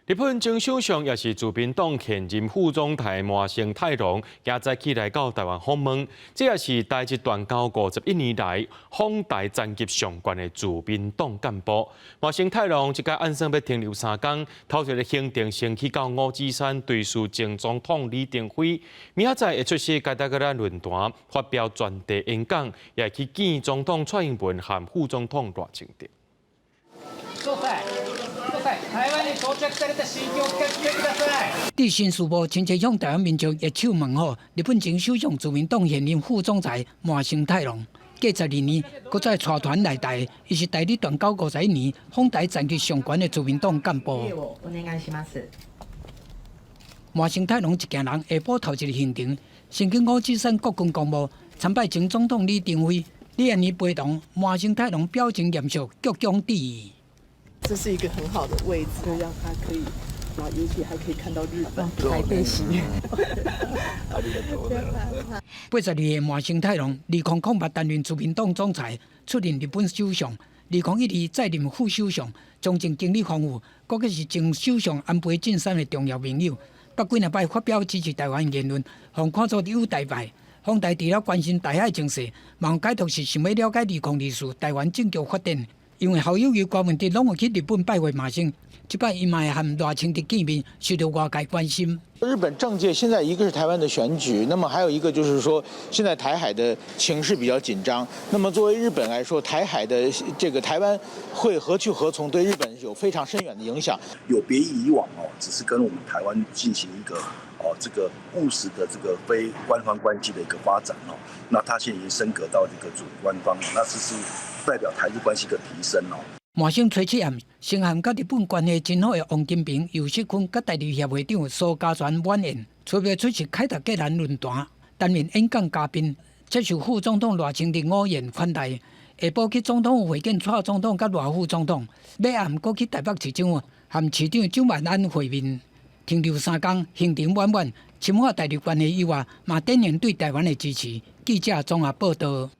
日本前首相也是自民黨現任副總裁麻生太郎，今早起來到台灣訪問，這也是台日斷交51年來訪台層級上懸的自民黨幹部。麻生太郎這擺按算欲停留3工，頭一个行程先去到五指山追思前總統李登輝，明仔載會出席凱達格蘭論壇，發表專題演講，也會去見總統蔡英文和副總統賴清德。台灣に到着された心境を聞かせてください。佇新宿部親切向台灣民眾握手問好，日本前首相自民黨現任副總裁麻生太郎，過12年，閣再帶團來台，伊是台日斷交51年訪台層級上懸的自民黨幹部。麻生太郎一行人下晡頭一个行程，先去五指山國軍公墓參拜前總統李登輝。李安妮陪同麻生太郎表情嚴肅，鞠躬致意。這是一個很好的位置，讓他可以，然後尤其還可以看到日本台北市。82歲麻生太郎，2008擔任自民黨總裁，出任日本首相。2012再任副首相，從政經歷豐富，閣閣是前首相安倍晉三的重要盟友。捌幾若擺發表支持台灣言論，予看做友台派。訪台除了關心台海情勢，嘛解讀是想欲了解2024台灣政局發展。因為侯友宜、柯文哲攏有去日本拜會麻生，這擺伊嘛會和賴清德見面，受到外界關心。日本政界現在一個是台灣的選舉，那麼還有一個就是說，現在台海的情勢比較緊張。那麼作為日本來說，台海的這個台灣會何去何從，對日本有非常深遠的影響。有別於以往哦，只是跟我們台灣進行一個哦這個務實的這個非官方關係的一個發展哦。那他現在已經升格到這個準官方，那這是代表台日關係的提升哦。麻生初七暗先和佮日本關係真好的王金平、游錫堃佮台日協會長蘇嘉全晚宴，出袂出席凱達格蘭論壇，擔任演講嘉賓，接受副總統賴清德午宴款待。下晡去總統府會見蔡總統佮賴副總統，尾暗閣去台北市政府和市長蔣萬安會面，停留3工，行程滿滿，深化台日關係以外，嘛展現對台灣的支持。記者綜合報道。